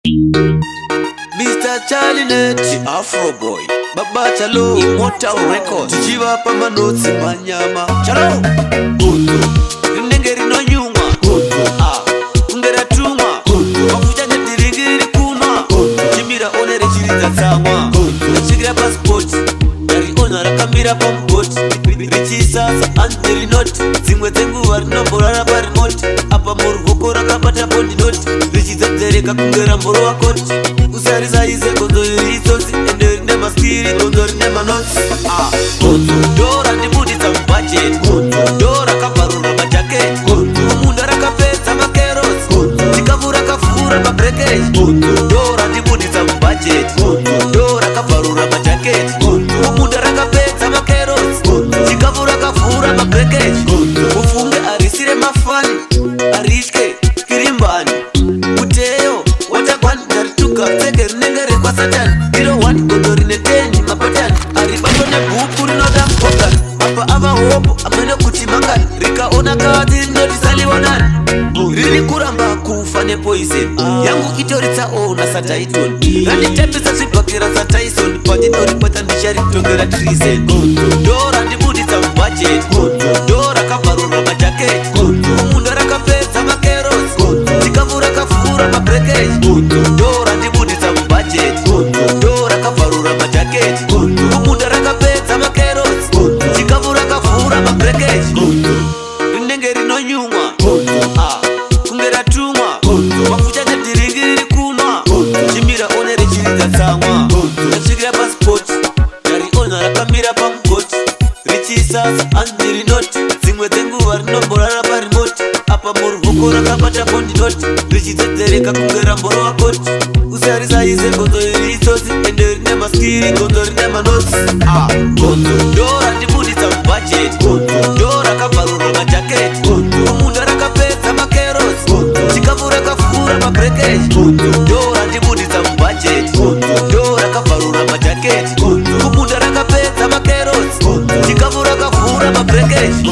Mr. Charlie Net, Afro Boy, Baba Chalo, Immortal Records, tichivapa manotsi manyama. Chalo, Godzo, rinenge rinonyumwa, Godzo, ah, kunge ratumwa, Godzo, mafuta nedhiringi riri kunwa, Godzo, chimira one richiridza tsamwa, Godzo, rasvikira pasipoti, ndariona rakamira pamugoti, richisasa hanzi rinoti, dzimwe dzenguva rinomborara parimoti, apa muruoko rakabata bond note, richidzedzereka kunge ramborova koti. Usarisaise gonzo iri itsotsi, ende rine maskiri, gonzo rine manotsi. Ah, gonzo ndo randibuditsa mubhajeti, gonzo ndo rakabvarura majaketi, gonzo munda rakapedza makerosi, gonzo chikafu rakavhura mabrekeji, gonzo ndo randibuditsa mubhajeti, gonzo ndo rakabvarura majaketi, gonzo munda rakapedza makerosi, gonzo chikafu rakavhura mabrekeji, gonzo ufunge arisire mafani aritye kirimbani kuteyo watagwani ndarituka tseke rinenge rekwasatani iro 1 gondo rine 10 mapatani aribato nebhuku rinoda mugogani apa ava hopo amene kuti mangani rikaona kadzi rinoti salionani riri kuramba kufa nepoison yangu itoritsaona sataiton randitambisa zvibhakera saTyson pandinorikwata ndicharitongera treason. Ndo randibuditsa mubhajeti, ndo rakabvarura majaketi, munda rakapedza makerosi, chikafu rakavhura mabrekeji, ndo randibuditsa mubhajeti, ndo rakabvarura majaketi, munda rakapedza makerosi, chikafu rakavhura mabrekeji, rinenge rinonyumwa, ah, kunge ratumwa, mafuta nedhiringi riri kunwa, chimira one richiridza tsamwa, rasvikira pasipoti, ndariona rakamira pamugoti, richisasa hanzi rinoti, dzimwe dzenguva rinomborara parimoti, apa muruoko rakabata bond note, richidzedzereka kunge ramborova koti. Usarisaise gonzo iri itsotsi, ende rine maskiri, gonzo rine manotsi. Ah, gonzo ndo randibuditsa mubhajeti, ndo rakabvarura majaketi, munda rakapedza makerosi, chikafu rakavhura mabrekeji, ndo randibuditsa mubhajeti, ndo rakabvarura majaketi, kumunda rakapedza makerosi, chikafu rakavhura mabrekeji.